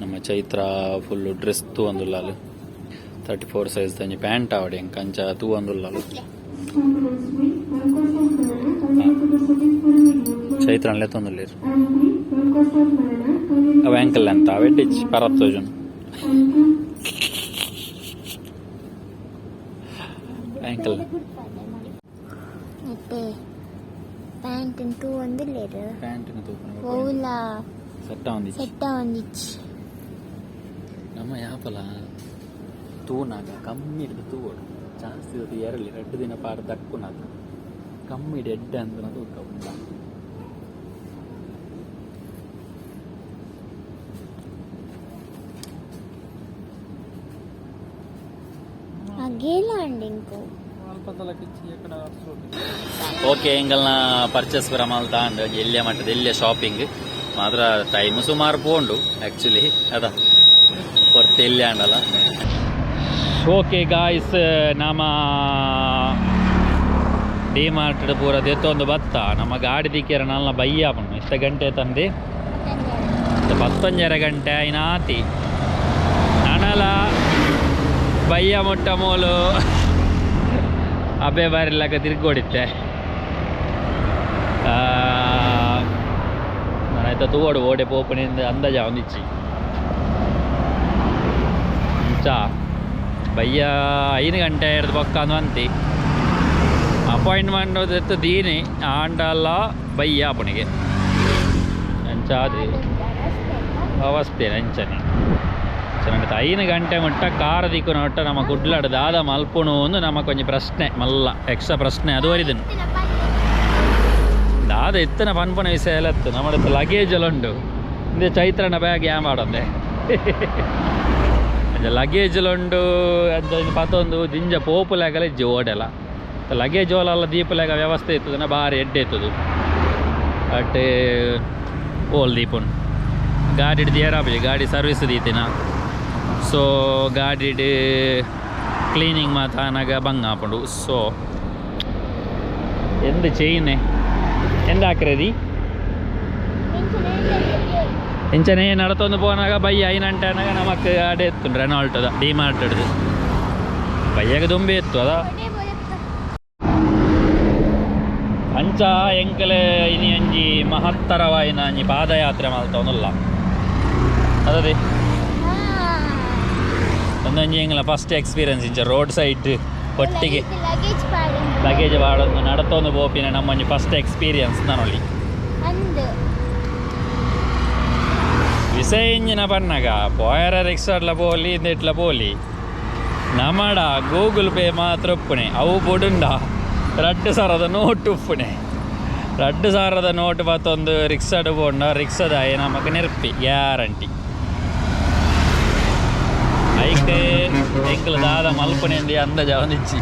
ನಮ್ಮ ಚೈತ್ರ ಫುಲ್ಲು ಡ್ರೆಸ್ ತೂವೊಂದುಲ್ಲಾಲು. 34 ಸೈಜ್ ದಂಜಿ ಪ್ಯಾಂಟ್ ಆವಡೆ ಎಂಕ್ ಅಂಚ ತೂವೊಂದುಲ್ಲಾಲು. ಚೈತ್ರನ್ ಲೆತ್ತೊಂದುಲ್ಲೆರ್. ಅವು ಆ್ಯಂಕಲ್ ಅಂತ ಅವೆಡ್ಡಿಚ್ ಪರತ್ ತೋಜುನು ಆ್ಯಂಕಲ್. ಮತ್ತೆ ಪ್ಯಾಂಟ್ ತೂವೊಂದುಲ್ಲೆರ್. ಪ್ಯಾಂಟ್ನ ತೂಪುನ. ಓಲ. ಸೆಟ್ ಆವೊಂದಿಜ್ಜಿ. ಸೆಟ್ ಆವೊಂದಿಜ್ಜಿ. ನಮ್ಮ ಯಾಪಲ ತೂನಾಗ ಕಮ್ಮಿ ಹಿಡ್ದು ತೂವೊಡು, ಜಾಸ್ತಿ ಇದ್ದು ಎರಲಿ ರಡ್ಡು ದಿನ ಪಾರ್ ದಕ್ಕುನಾಗ ಕಮ್ಮಿ ಎಡ್ಡೆ ಅಂದನ ತೂಕ ಉಂಡ. ಅಗೇಲ ಅಂಡ್ ಇಂಕು. ಓಕೆ, ಎಂಗಲ್ನ ಪರ್ಚೇಸ್ ಪೂರ ಮಲ್ತಾಂಡ್. ಎಲ್ಲಿಯ ಮಟ್ಟದ ಎಲ್ಲಿಯ ಶಾಪಿಂಗ್ ಮಾತ್ರ ಟೈಮ್ ಸುಮಾರು ಪೋಂಡು ಆ್ಯಕ್ಚುಲಿ ಅದ ಹೊರ್ತು ಎಲ್ಲಿ ಆಂಡಲ್ಲ. ಓಕೆ ಗಾಯ್ಸ್, ನಮ್ಮ ಡಿ ಮಾರ್ಟ್ ಪೂರ ದೆತ್ತೊಂದು ಬತ್ತ. ನಮ್ಮ ಗಾಡಿ ದಿಕ್ಕಿರ ನಲ್ಲ ಬಯ್ಯ ಪಣ್ಣು ಇಷ್ಟ ಗಂಟೆ ತಂದು 10:30 ಗಂಟೆ ಆಯ್ನಾತಿ. ನನಲ ಬಯ್ಯ ಮೊಟ್ಟ ಮೂಲು ಅಬ್ಬೆ ಬಾರಿಲ್ಲಕ ತಿರ್ಗೋಡಿತ್ತೆ. ನಾನಾಯ್ತ ತೂವಡು ಓಡೆ ಪೋಪುನಿಂದ ಅಂದಾಜ ಒಂದಿಚ್ಚಿ. ಅಂಚ ಬಯ್ಯ 5 ಗಂಟೆ ಹಿಡ್ದು ಬೊಕ್ಕ ಅಂದು ಅಂತಿ ಅಪಾಯಿಂಟ್ಮೆಂಟ್ ಎತ್ತು ದೀನಿ ಆಂಡಲ ಬಯ್ಯ ಪುಣಿಗೆ ಅಂಚ ಅದು ಅವಸ್ಥೆ ಅಂಚನೆ ಚೆನ್ನಾಗಿ 5 ಗಂಟೆ ಮುಟ್ಟ ಕಾರ ದಿಕ್ಕುನ ಒಟ್ಟ ನಮ್ಮ ಕುಡ್ಲಾಡು ದಾದ ಮಲ್ಪುಣು ಒಂದು ನಮಕ್ ಒಂಜಿ ಪ್ರಶ್ನೆ ಮಲ್ಲ ಎಕ್ಸ್ಟ್ರಾ ಪ್ರಶ್ನೆ ಅದು ವರಿದನು. ದಾದ ಎತ್ತನ ಪನ್ಪುನ ವಿಷಯ ಎಲ್ಲ ಇತ್ತು. ನಮ್ಮ ಲಗೇಜ್ ಎಲ್ಲ ಉಂಡು. ಇಂದೆ ಚೈತ್ರನ ಬ್ಯಾಗ್ ಯಾ ಮಾಡಂದೆ ಅಂಚ ಲಗೇಜ್ ಎಲ್ಲ ಉಂಡು. ಅಂಚ ಪತ್ತೊಂದು ದಿಂಜ ಪೋಪುಲಾಗಲ ಇಜ್ಜಿ ಓಡೆಲ ಲಗೇಜ್ ಓಲಲ್ಲ ದೀಪುಲಾಗ ವ್ಯವಸ್ಥೆ ಇತ್ತದನ ಭಾರಿ ಎಡ್ಡೆ ಇತ್ತದು. ಅಟ್ ಓಲ್ ದೀಪುನ್ ಗಾಡಿಡ್ ದೇರಾಪುಜಿ. ಗಾಡಿ ಸರ್ವಿಸ್ ದೀತಿನ. ಸೊ ಗಾಡಿಡ್ ಕ್ಲೀನಿಂಗ್ ಮಾತ ಆನಗ ಬಂಗ ಆಪುಂಡು. ಸೊ ಎಂದ ಚೈನೆ ಎಂದ ಹಾಕ್ರದಿ ಇಂಚನೆ ನಡತೊಂದು ಪೋನಾಗ ಬಯ್ಯ ಐನಂಟೆ ಅನಾಗ ನಮಕ್ ಅಡೆ ಎತ್ತುಂಡು ರೆನಾಲ್ಟದ ಡಿ ಮಾರ್ಟ್ ಹಿಡ್ದು ಬಯ್ಯಗ ದುಂಬೆ ಎತ್ತು ಅದ. ಅಂಚ ಎಂಕಲೆ ಇನಿ ಅಂಜಿ ಮಹತ್ತರವಾಯಿನ ಅಂಜಿ ಪಾದಯಾತ್ರೆ ಮಲ್ತವನುಲ್ಲ ಅದದೆ. ಒಂದೊಂಜಿ ಎಂಗಲ ಫಸ್ಟ್ ಎಕ್ಸ್ಪೀರಿಯನ್ಸ್ ಇಂಚ ರೋಡ್ ಸೈಡ್ ಒಟ್ಟಿಗೆ ಲಗೇಜ್ ಪಾಡು. ಲಗೇಜ್ ಬಾಡೊಂದು ನಡತೊಂದು ಪೋಪಿನ ನಮ್ಮೊಂಜಿ ಫಸ್ಟ್ ಎಕ್ಸ್ಪೀರಿಯನ್ಸ್ ನಾನೊಳ್ಳಿ. ಅಂದ್. ವಿಷಯ ಇಂಜಿನ ಪನ್ನಗ ಪೋಯರ ರಿಕ್ಷಾಡ್ಲ ಪೋಲಿ ಇಂದೆಟ್ಲ ಪೋಲಿ ನಮಡ ಗೂಗಲ್ ಪೇ ಮಾತ್ರ ಉಪ್ಪುನೆ. ಅವು ಬುಡುಂಡ 2000ದ ನೋಟ್ ಉಪ್ಪುನೆ. 2000ದ ನೋಟ್ ಪತ್ತೊಂದು ರಿಕ್ಷಾಡ್ ಪೋಂಡ ರಿಕ್ಷಾದಾಯ ನಮಕ್ ನೆರ್ಪಿ ಗ್ಯಾರಂಟಿ. ಐಕ್ ಎಂಕಲ್ ದಾದ ಮಲ್ಪುನೆ ಅಂದಾಜ ಒಂದಿಚ್ಚಿ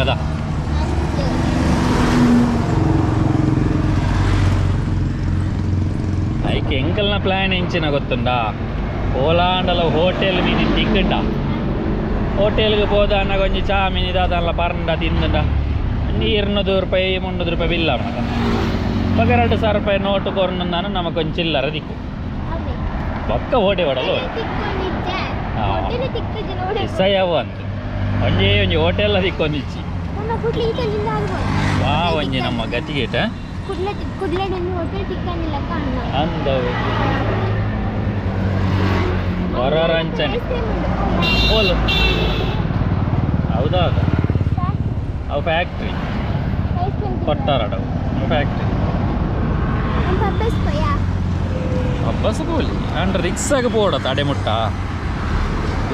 ಅದ. ಐಕ್ ಎಂಕಲ್ನ ಪ್ಲಾನ್ ಎಂಚಿನ ಗೊತ್ತುಂಡಾ? ಓಲಾಂಡಲ ಹೋಟೆಲ್ ಮೀನಿ ತಿಕ್ಕಂಡ ಹೋಟೆಲ್ಗೆ ಪೋದ ಅನ್ನ ಒಂಜಿ ಚಾ ಮೀನಿ ದಾದಲ್ಲ ಪರಂಡ ತಿಂದಂಡ 200 ರೂಪಾಯಿ 300 ರೂಪಾಯಿ ಬಿಲ್ಲ ಮಗ ಬೊಕ 2000 ರೂಪಾಯಿ ನೋಟು ಕೊರ್ನಂದಾನ ನಮಕ್ ಒಂಜಿ ಚಿಲ್ಲರ ದಿಕ್ಕು. ಬೊಕ್ಕ ಹೋಟೆ ಹೊಡಲು ಇಸಯವು ಅಂತ ಒಂಜೇ ಒಂಜಿ ಹೋಟೆಲ್ ದಿಕ್ಕೊಂದಿಚ್ಚಿ. ವಾ ಒಂಜಿ ನಮ್ಮ ಗತಿಗೇಟ ಅಂದವು ಹೊರ ಅಂಚನೆ ಓಲು ಹೌದಾ? ಅವು ಫ್ಯಾಕ್ಟ್ರಿ ಕೊಟ್ಟಾರಡವು ಫ್ಯಾಕ್ಟ್ರಿ. ಬಸ್ ಪೋಲಿ ಅಂಡ ರಿಕ್ಸಾಗ ಪೋಡತ್ತ ಅಡೆ ಮುಟ್ಟ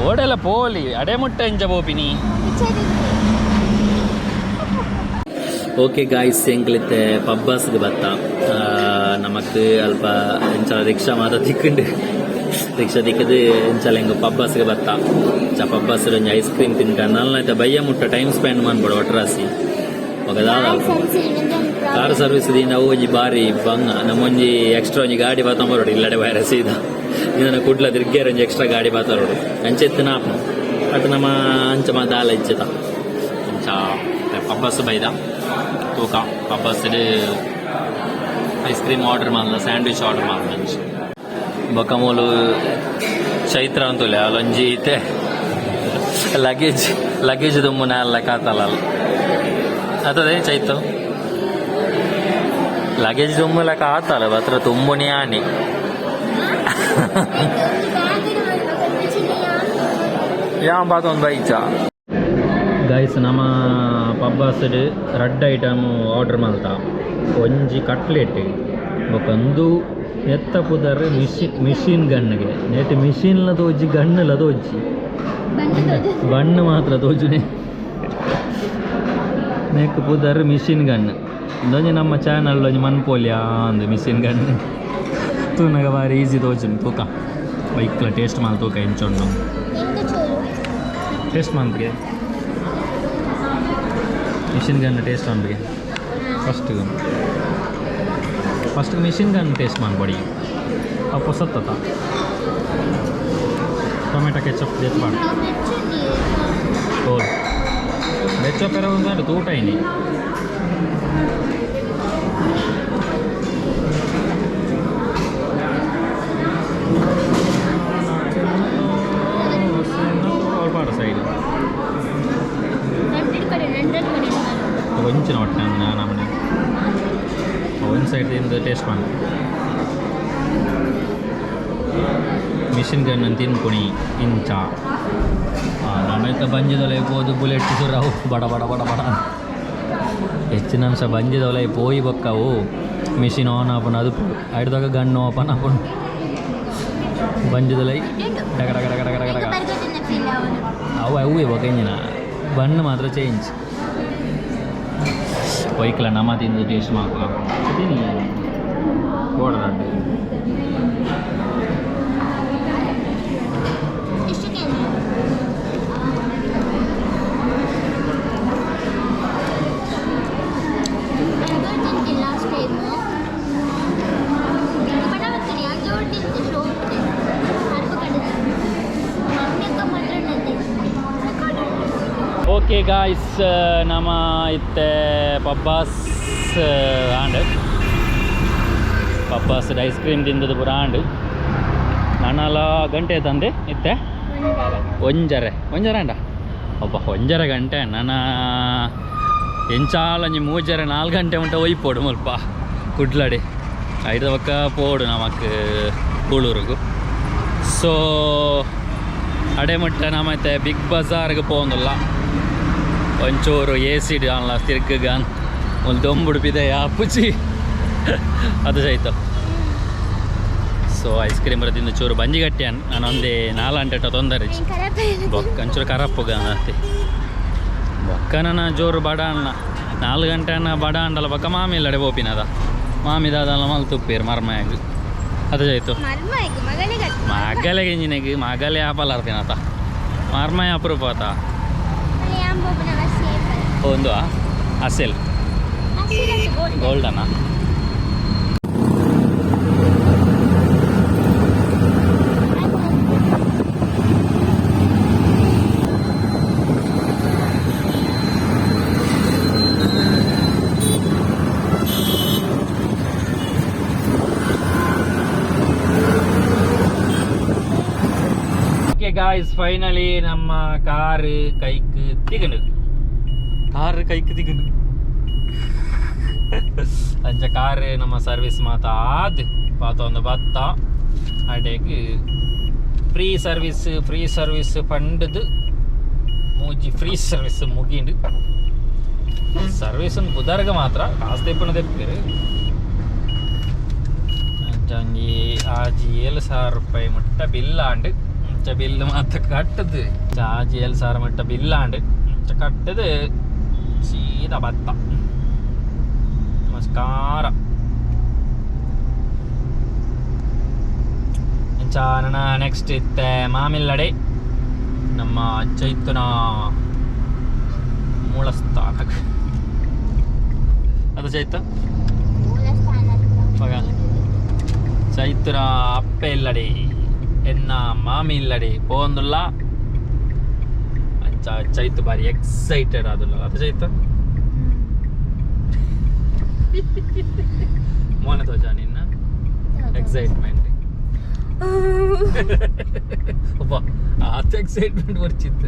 ಓಡೆಲ್ಲ ಪೋಲಿ ಅಡೆ ಮುಟ್ಟ ಎಂಚ ಪೋಪಿನಿ. ಓಕೆ ಗಾಯ್ಸ್, ಎಂಕ್ಲಿತ್ತೆ ಪಬ್ಬಸ್ಗೆ ಬತ್ತ ನಮಕ್ ಅಲ್ಪ ಎಂಚ ರಿಕ್ಷಾ ಮಾತ ತಿಕ್ಕಂಡು, ರಿಕ್ಷಾ ತಿಕ್ಕದು ಎಂಚಲ ಎಂಗ ಪಬ್ಬಸ್ಗೆ ಬತ್ತ. ಚ ಪಬ್ಬಸ್ ಒಂಜಿ ಐಸ್ ಕ್ರೀಮ್ ತಿನ್ಕ ನಲ್ನ ಬಯ್ಯ ಮುಟ್ಟ ಟೈಮ್ ಸ್ಪೆಂಡ್ ಮಾಡ್ಬೋಡು ಒಟ್ರಾಸಿ ఒక ದಾದ. ಕಾರ್ ಸರ್ವಿಸ್ ದಿಂದ ಒಂಜಿ ಬಾರಿ ಬಂಗ ನಮ್ಮೊಂಜಿ ಎಕ್ಸ್ಟ್ರಾ ಒಂಜಿ ಗಾಡಿ ಬಾತಂಬರೋಡು ಇಲ್ಲಡೆ ಬೈರ ಸೀದಾ ಇದನ್ನ ಕುಡ್ಲ ತಿರ್ಗೇರ ಒಂಜಿ ಎಕ್ಸ್ಟ್ರಾ ಗಾಡಿ ಬಾತಾರೋಡು ಅಂಚೆತ್ತಿನ ಆಪ್ನು ಅಟ್ ನಮ್ಮ ಅಂಚ ಮಾತ ಆಲ ಇಚ್ಚತ ಅಂಚ ಪಬ್ಬಸ್ ಬೈದ ತೂಕ ಪಬ್ಬಸ್ ಐಸ್ ಕ್ರೀಮ್ ಆರ್ಡರ್ ಮಾಡಲ, ಸ್ಯಾಂಡ್ವಿಚ್ ಆರ್ಡರ್ ಮಾಡಲ. ಅಂಚ ಬೊಕಮೂಲು ಚೈತ್ರ ಅಂತುಲೆ ಅಲ್ಲೊಂಜಿ ಇತ್ತೆ ಲಗೇಜ್ ಲಗೇಜ್ ದುಮ್ಮುನ ಅಲ್ಲ ಕಾತಲ್ಲ ಅತದೆ ಚೈತು ಲಗೇಜ್ ದುಮ್ಮಲಕ ಆತಲ್ಲ ಬತ್ರ ತುಂಬುನಿ ಆನಿ. ಯಾನ್ ಬಾತೊಂದು ಬೈಚ. ಗೈಸ್, ನಮ್ಮ ಪಬ್ಬಾಸ್ಡ್ ರಡ್ಡ್ ಐಟಮ್ ಆರ್ಡರ್ ಮಲ್ತ. ಒಂಜಿ ಕಟ್ಲೆಟ್ ಬೊಕ ನೆತ್ತ ಪುದರ್ ಮಿಷಿನ್ ಮಿಷಿನ್ ಗನ್ಗೆ. ನೆಟ್ ಮಿಷಿನ್ಲ ತೋಜಿ, ಗನ್ನುಲ ತೋಜಿ, ಬಣ್ಣ ಮಾತ್ರ ತೋಜುನೆ. ನೆಕ್ ಪುದರ್ ಮಿಷಿನ್ ಗನ್. ಒಂಜಿ ನಮ್ಮ ಚಾನಲ್ ಒಂಜಿ ಮನ್ಪೋಲಿಯಾ ಅಂದು ಮಿಷಿನ್ ಗನ್ ತೂನಗ ಬಾರಿ ಈಸಿ ತೋಜುನು. ತೂಕ ಬೈಕ್ಲ ಟೇಸ್ಟ್ ಮಾಲ್ ತೂಕ ಎಂಚೊಂಡು ಟೇಸ್ಟ್ ಮನ್ಪಿಗೆ. ಮಿಷಿನ್ ಗನ್ ಟೇಸ್ಟ್ ಮನ್ಪಿಗೆ. First first machine gun taste ಮನ್ಪೊಡಿ. ಅವು ಪೊಸತ್ತತ ಟೊಮೆಟೊ ಕೆಚಪ್ ದೇತ್ ಪಾಡ್ ಓ ಬೆಚ್ಚ ಪೆರ ಉಂದು ತೂಟ ಇನಿ. ಪಾಡ ಸೈಡ್ ಒಂಚಿನ ಒಟ್ಟೆ ನಮ್ಮನೆ ಒಂದು ಸೈಡ್ ತಿಂದು ಟೇಸ್ಟ್ ಮಾಡಿ. ಮಿಷಿನ್ ಗನ್ ತಿನ್ಕೊಣಿ ಇಂಚ ನಮೈತ ಬಂಜಿದೊಲೆ ಪೋದು ಬುಲೆಟ್ ಸುರಾವು ಬಡ ಬಡ ಬಡ ಬಡ ಹೆಚ್ಚಿನ ಅಂಶ ಬಂಜಿದೊಲೆ ಪೋಯಿ ಬೊಕ್ಕವು ಮಿಷಿನ್ ಆನ್ ಆಪುಂಡು. ಅದು ಐಡ್ದಾಗ ಗನ್ ಓಪನ್ ಆಪುಂಡು ಬಂಜಿದೊಲೈ ಡಗ ಡಗ ಡಗ ಡಗ ಡಗ ಡಗ. ಅವು ಅವು ಬೊಕ ಇಂಜಿನ ಬಣ್ಣ ಮಾತ್ರ ಚೇಂಜ್. ಬೈಕ್ಲ ನಮ್ಮ ತಿಂದು ಟೇಸ್ಟ್ ಮಾಪುಗ ತಿನ್ನಿ order. Last time okay guys, ನಮ್ಮ ಇತ್ತೆ Pabbas and Pabbas ice cream ತಿಂದದ್ದು ಪೂರ ಆಂಡ್ ನನಲ ಗಂಟೆ ತಂದೆ ಇತ್ತೆ ಒಂಜರೆ ಒಂಜರೆ ಅಂಡ ಒಬ್ಬ ಒಂಜರೆ ಗಂಟೆ. ನನ್ನ ಎಂಚಾಲ ಒಂಜಿ ಮೂಜರೆ ನಾಲ್ಕು ಗಂಟೆ ಉಂಟ ಒಯ್ಪೋಡು ಮುಲ್ಪ ಕುಡ್ಲಡಿ ಐದು ಪಕ್ಕ ಪೋಡು ನಮಕ್ ಕೂಳೂರುಗು. ಸೊ ಅಡೆ ಮುಟ್ಟ ನಮ್ಮತ್ತೆ ಬಿಗ್ ಬಜಾರ್ಗೆ ಪೋಂದುಲ್ಲ. ಒಂಚೂರು ಎ ಸಿ ಅನ್ಲ ತಿರ್ಗಗಾನ್ ಒಂದು ದೊಂಬುಡು ಪಿದೆ ಅಪ್ಪುಚಿ ಅದು ಸಹಿತ. ಸೊ ಐಸ್ ಕ್ರೀಮ್ ಬರದಿಂದ ಚೂರು ಬಂಜಿ ಗಟ್ಟಿ ನಾನು ಒಂದೇ ನಾಲ್ ಗಂಟೆ ತೊಂದರೆ ಬೊಕ್ಕ ಒಂಚೂರು ಕರಪ್ಪುಗ ಅಂತೆ. ಬೊಕ್ಕ ನನ್ನ ಜೋರು ಬಡ ಅಣ್ಣ 4 ಗಂಟೆ ಅನ್ನ ಬಡ ಅಂಡಲ ಬೊಕ್ಕ ಮಾಮಿ ಇಲ್ಲಡೆ ಪೋಪಿನದ ಮಾಮಿ ದಾದಲ್ಲ ಮಲ್ ತುಪ್ಪೇರು ಮರ್ಮಯಾಗ ಅದು ಆಯ್ತು. ಮಗಲೆಗೆ ಇಂಜಿನಿಗೆ ಮಗಲೆ ಆಪಲ್ ಅರ್ತಿನತ ಮರ್ಮಯ ಅಪರೂಪ ಆತ. ಒಂದು ಅಸೆಲ್ ಗೋಲ್ಡನಾ? Okay guys, finally ನಮ್ಮ ಕಾರ್ ಕೈಕ್ ತಿಗಂಡು, ಕಾರ್ ಕೈಕ್ ತಿಗಂಡು. ಅಂಚ ಕಾರ್ ನಮ್ಮ ಸರ್ವಿಸ್ ಮಾತ ಆದ್ ಪಾತ ಒಂದು ಬತ್ತ ಅಡೆಗ್ ಫ್ರೀ ಸರ್ವಿಸ್ ಫ್ರೀ ಸರ್ವಿಸ್ ಪಂಡದು ಮೂಜಿ ಫ್ರೀ ಸರ್ವಿಸ್ ಮುಗಿಂಡು. ಸರ್ವಿಸ್ ಪುದರ್ಗ ಮಾತ್ರ ಕಾಸು ತೆಪ್ಪುನ ತೆಪ್ಪೇರು. ಅಂಚ ಒಂಜಿ ಆಜಿ 7,000 ರೂಪಾಯಿ ಮುಟ್ಟ ಬಿಲ್ಲಾಂಡ್ ಇಂಚ ಬಿಲ್ ಮಾತ ಕಟ್ಟದು ಆಜಿ 7,000 ಮುಟ್ಟ ಬಿಲ್ಲಾಂಡ್ ಇಂಚ ಕಟ್ಟದು ಸೀದಾ ಬತ್ತ. ನಮಸ್ಕಾರ. ಇಂಚ ನನ್ನ ನೆಕ್ಸ್ಟ್ ಇತ್ತೆ ಮಾಮಿಲ್ಲಡೆ ನಮ್ಮ ಚೈತನ ಮೂಲಸ್ಥಾನ ಅದು ಚೈತ ಮಗ ಚೈತನ ಅಪ್ಪೆ ಇಲ್ಲಡೆ ಎನ್ನ ಮಾಮಿ ಇಲ್ಲಡೆ ಪೋಂದುಲ್ಲ. ಅಂಚ ಚೈತು ಬಾರಿ ಎಕ್ಸೈಟೆಡ್ ಆದುಲ್ಲ ಅದು ಚೈತ ಮೋನೆ ತೋಜ ನಿನ್ನ ಎಕ್ಸೈಟ್ಮೆಂಟ್ ಒಬ್ಬ ಆತ ಎಕ್ಸೈಟ್ಮೆಂಟ್ ಬರ್ಚಿತ್ತು.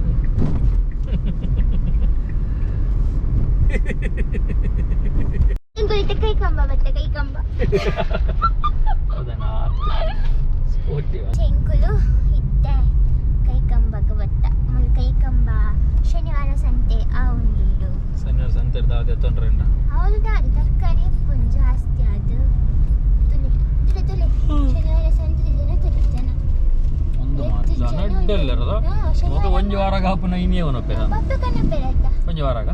ಕೈ ಕಂಬ ಮತ್ತೆ ಕೈ ಕಂಬ ಹೌದಾ ಸ್ಪೋರ್ಟಿವ್ ಚೆಂಕುಲು ಇತ್ತೆ ಕೈ ಕಂಬಕ್ಕೆ ಬತ್ತ ಮುಲ್ ಕೈ ಕಂಬ ಶನಿವಾರ ಸಂತೆ ಆ ಉಂಡು. ಶನಿವಾರ ಸಂತೆ ಇರ್ತಾವ ತೊಂದರೆ ಉಂಟಾ? ಹೌದು ಅದು ತರಕಾರಿ ಉಪ್ಪುಂಡು ಜಾಸ್ತಿ ಅದು ತುಲೆ ತುಲೆ ತುಲೆ ಶನಿವಾರ ಸಂತೆ ಜನ ತುಲೆ ಜನ ಒಂದು ಜನ ಅಡ್ಡಲ್ಲರದ ಮೊಗ ಒಂಜಿ ವಾರ ಕಾಪುನ ಇನಿಯೇ ಒನೊಪ್ಪೆ ಪಪ್ಪು ಕನಪೆರ ಆಯ್ತಾ ಒಂಜಿ ವಾರಾಗ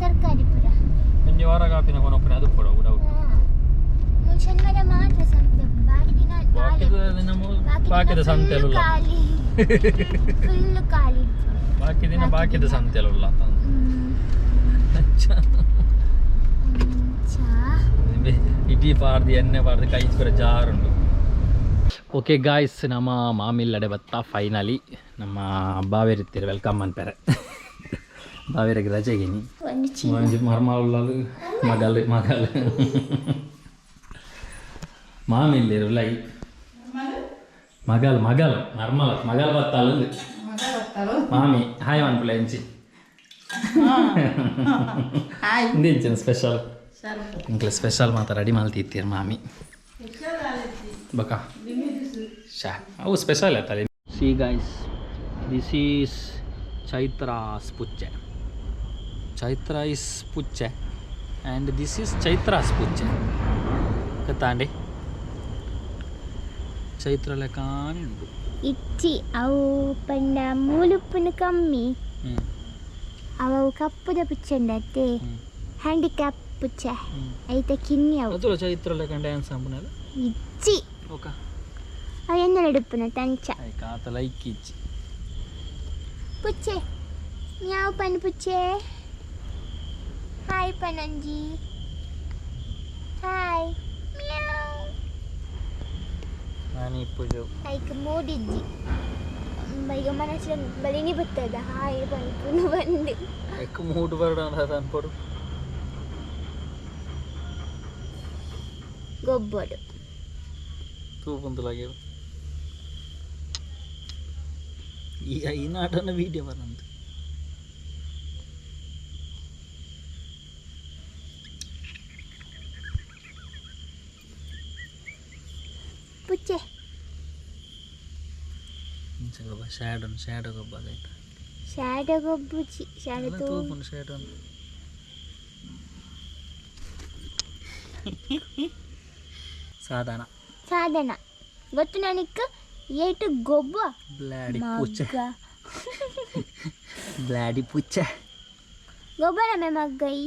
ತರಕಾರಿ ಪೂರ ಒಂಜಿ ವಾರ ಕಾಪಿನ ಕೊನೊಪ್ಪನೆ ಅದು ಕೂಡ ಡೌಟ್. ಮುಲ್ ಶನಿವಾರ ಮಾತ್ರ ಸಂತೆ ಬಾಕಿ ದಿನ ಬಾಕಿದ ದಿನ ಬಾಕಿದ ಸಂತೆ ಅಲ್ಲ ಖಾಲಿ ಫುಲ್ ಖಾಲಿ. ಬಾಕಿ ದಿನ ಬಾಕಿದ ಸಂತೆ ಅಲ್ಲ. ಇಡೀ ಪಾರ್ದು ಎಣ್ಣೆ ಪಾರ್ದು ಕೈ ಪೂರ ಜಾರುಂಡು. ಓಕೆ ಗಾಯ್ಸ್, ನಮ್ಮ ಮಾಮಿಲ್ಲಡೆ ಬತ್ತ ಫೈನಲಿ ನಮ್ಮ ಬಾವೇರಿತ್ತೀರಿ welcome ಅನ್ಪೇರೆ ಬಾವೇರಿಗೆ ರಜೆಗಿನಿ ಒಂಜಿ ಮರ್ಮಾಲ್ ಮಗಲ್ ಮಗಲ್ ಮಾಮಿಲ್ಲೇರು ಲೈ ಮಗಲ್ ಮಗಲ್ ಮರ್ಮಲ ಮಗಲ್ ಬತ್ತಾಲು ಮಾಮಿ ಹಾಯ್ ಮನ್ಪುಲೆ ಎಂಚಿ ಇಂದಿಂಚಿನ ಸ್ಪೆಷಲ್ ಇಂಕ್ಲೆ ಸ್ಪೆಷಲ್ ಮಾತ ರೆಡಿ ಮಲ್ತಿತ್ತೀರ್ ಮಾಮಿ ಬಕ ಶಾ ಅವು ಸ್ಪೆಷಲ್ ಆಯ್ತಲ್ಲ. See guys, this is Chaitra's ಪುಚ್ಚೆ. ಚೈತ್ರ is ಪುಚ್ಚೆ ಆ್ಯಂಡ್ this is Chaitra's ಪುಚ್ಚೆ ಗೊತ್ತಾಂಡಿ ಚೈತ್ರ ಲೆಕ್ಕಾನೆ ಉಂಟು. ಇಚ್ಚಿ ಅವು ಪಂಡ ಮೂಲುಪ್ಪುನು ಕಮ್ಮಿ ಅವು ಕಪ್ಪುದ ಪುಚ್ಚೆಂಡತ್ತೆ ಹ್ಯಾಂಡಿಕ್ಯಾಪ್ ಪುಚ್ಚೆ ಐತ ಕಿನ್ನಿ ಅವು. ಅದು ಚೈತ್ರ ಲೆಕ್ಕ ಡ್ಯಾನ್ಸ್ ಅಂಬುನಲ್ಲ. ಇಚ್ಚಿ ಓಕ ಅವು ಎನ್ನ ನಡುಪುನ ತಂಚ ಆತ ಲೈಕ್ ಇಚ್ಚಿ ಪುಚ್ಚೆ ಮ್ಯಾವ್ ಪನ್ ಪುಚ್ಚೆ ಹಾಯ್ ಪನಂಜಿ ಹಾಯ್ ಮ್ಯಾವ್. ನಾನು ಇಪ್ಪು ಐಕ್ ಮೂಡಿಜ್ಜಿ ಈಗ ಮನಸ್ಸಿನ ಬಲಿನಿ ಬತ್ತದ ಹಾಯ್ ಪನ್ಪುನು ಬಂದು ಎಕ್ ಮೂಡ್ ಬರಡ ಅನ್ಪಡು ಗೊಬ್ಬರು ತೂಪುಂತಲಾಗೆ ಈ ಈ ನಾಟನ ವೀಡಿಯೋ ಬರಂತು. ಪುಚ್ಚೆ ಗೊಬ್ಬ ಶ್ಯಾಡೋನ್ ಶ್ಯಾಡೋ ಗೊಬ್ಬ ಆಯ್ತಾ ಶಾಡ ಗೊಬ್ಬುಚಿ ಶಾಡ ತೂ ತೂಪುಂಡು ಶ್ಯಾಡೋನ್ ಸಾಧನ ಸಾಧನ ಗೊತ್ತು ನನಗೆ ಏಟು ಗೊಬ್ಬ ಬ್ಲಾಡಿ ಪುಚ್ಚೆ ಮಗ್ಗ ಬ್ಲಾಡಿ ಪುಚ್ಚೆ ಗೊಬ್ಬರ ಮೇ ಮಗ್ಗೈ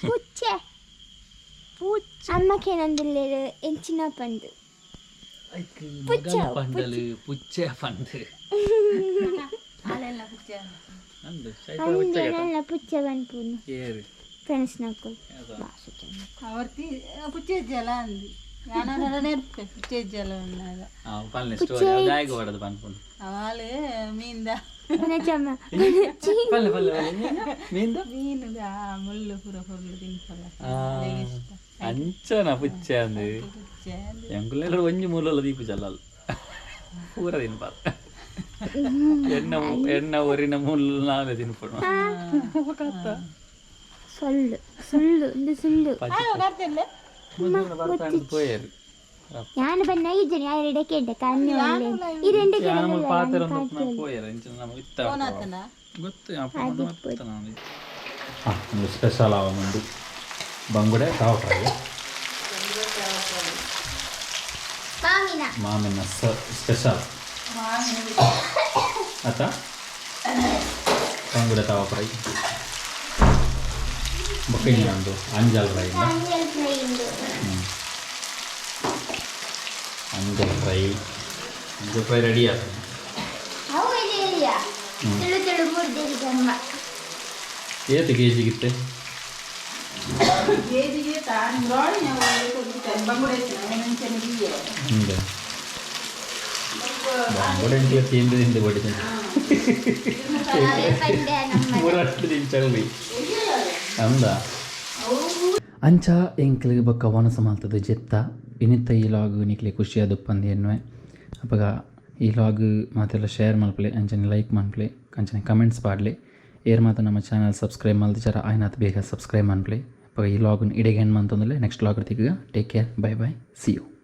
ಪುಚ್ಚೆ ಪುಚ್ಚೆ ಅಮ್ಮಕೇನಂದಿಲ್ಲೇರು ಎಂಚಿನ ಪಂದು ಪುಚ್ಚೆ, ಪಂಡಲು ಪುಚ್ಚೆ ಪಂಡು ಅಂದು ಚೈತ್ರ ಪುಚ್ಚೆ ಅಂದೆ ಪುಚ್ಚೆ ಪನ್ಪುನು ಏರು ಫ್ರೆಂಡ್ಸ್ ನಕ್ಕುಲು ಅವರ್ತಿ ಪುಚ್ಚೆ ಜಲ ಅಂది ಯಾನಡ ನೆರ್ಪೆ ಪುಚ್ಚೆ ಜಲ ಉನ್ನಾಗ. ಪಲ್ಲೆ ಸ್ಟೋರಿ ದಾಯಿಗೆ ಹೊಡೆದು ಪನ್ಪುಂಡು. ಅವಳು ಮೀನ್ದ ಪನಚಮ್ಮ ಪಲ್ಲೆ ಪಲ್ಲೆ ಪಲ್ಲೆ ಮೀನ್ದ ಮೀನುದ ಮುಳ್ಳು ಪೂರ ಪೊರ್ಲು ತಿನ್ಪಲ್ಲ. ಅಂಚನ ಪುಚ್ಚೆ ಅಂದು ಪುಚ್ಚೆ ಅಂದ್. ಎಂಕುಲೆಲ್ಲ ಒಂಜಿ ಮೂಲಲ್ಲ ದೀಪು ಚಲ್ಲಲ್ಲ ಪೂರ ತಿನ್ಪಾರ ಎಣ್ಣ ಎಣ್ಣ ಒರಿನ ಮುಳ್ಳು ನಾವೇ ತಿನ್ಪಡು. ಸೊಳ್ಳು ಸುಳ್ಳು ಇಂದು ಸುಳ್ಳು. ಪೋಯರು ನಾನು ಬನ್ನ ಇದ್ದೇನೆ ಯಾರು ಎಡಕ್ಕೆ ಕಣ್ಣು ಈ రెండు ಪಾತ್ರ ಪೋಯರು ಇಂಚಿನ ನಮಗೆ ಇತ್ತ ಗೊತ್ತು ಸ್ಪೆಷಲ್ ಆವ ಮುಂಡು ಬಂಗುಡೆ ತಾವ ಫ್ರೈ. ಮಾಮಿನ. ಮಾಮಿನ ಸ್ಪೆಷಲ್ ಅತ್ತ? ಬಂಗುಡೆ ತವ ಫ್ರೈ ಬೊಕ್ಕ ಇನ್ನೊಂದು ಅಂಜಲ್ ಫ್ರೈ. ಅಂಜಲ್ ಫ್ರೈ ಉಂಡು. ಅಂಜಲ್ ಫ್ರೈ, ಅಂಜಲ್ ಫ್ರೈ ರೆಡಿ ಆಯ್ತು. ಅವು ಇದೆಯಾ ತುಳು ತುಳು ಮುರ್ದಿರಿ ಜನ್ಮ. ಏತ್ ಕೆ ಜಿಗಿತ್ತೆ? ಕೆಜಿಗೆ ತಾನು ರೋಡಿ ಬಂಗುಡೆ ಒಂಚೆನೆ ಬಿಯ್ಯ. ಹಿಂದೆ ಬಂಗುಡೆ ಎಂಟ್ಲ ತಿಂದು ತಿಂದು ಬಡಿತೀನಿ. ಅವೇ ಪಂಡೆ ನಮ್ಮ. ಮೂರಷ್ಟು ತಿಂಚಲ್ರಿ ಅಂದ. ಅಂಚ ಎಂಕ್ಲು ಬೊಕ್ಕ ವನಸ ಮಲ್ತದ ಜೆತ್ತ. ಇನಿತ್ತ ಈ ಲಾಗ್ ನಿಕ್ಲೆ ಖುಷಿಯಾದ ಉಪ್ಪಂದು ಎನ್ನುವೆ. ಅಪಗ ಈ ಲಾಗ್ ಮಾತೆಲ್ಲ ಶೇರ್ ಮಲ್ಪಲೆ, ಅಂಚನೆ ಲೈಕ್ ಮನ್ಪಲೆ, ಅಂಚನೆ ಕಮೆಂಟ್ಸ್ ಪಾಡ್ಲೆ. ಏರ್ ಮಾತ ನಮ್ಮ ಚಾನಲ್ ಸಬ್ಸ್ಕ್ರೈಬ್ ಮಲ್ತಿಜಾರ, ಆಯ್ನಾತ್ ಬೇಗ ಸಬ್ಸ್ಕ್ರೈಬ್ ಮನ್ಪಲೆ. ಅಪಗ ಈ ಲಾಗ್ನ ಇಡೆಗೆ ಎಂಡ್ ಮಂತೊಂದುಲ್ಲೆ. ನೆಕ್ಸ್ಟ್ ಲಾಗ್ ತಿಕ್ಕುಗ. Take care, bye bye, see you.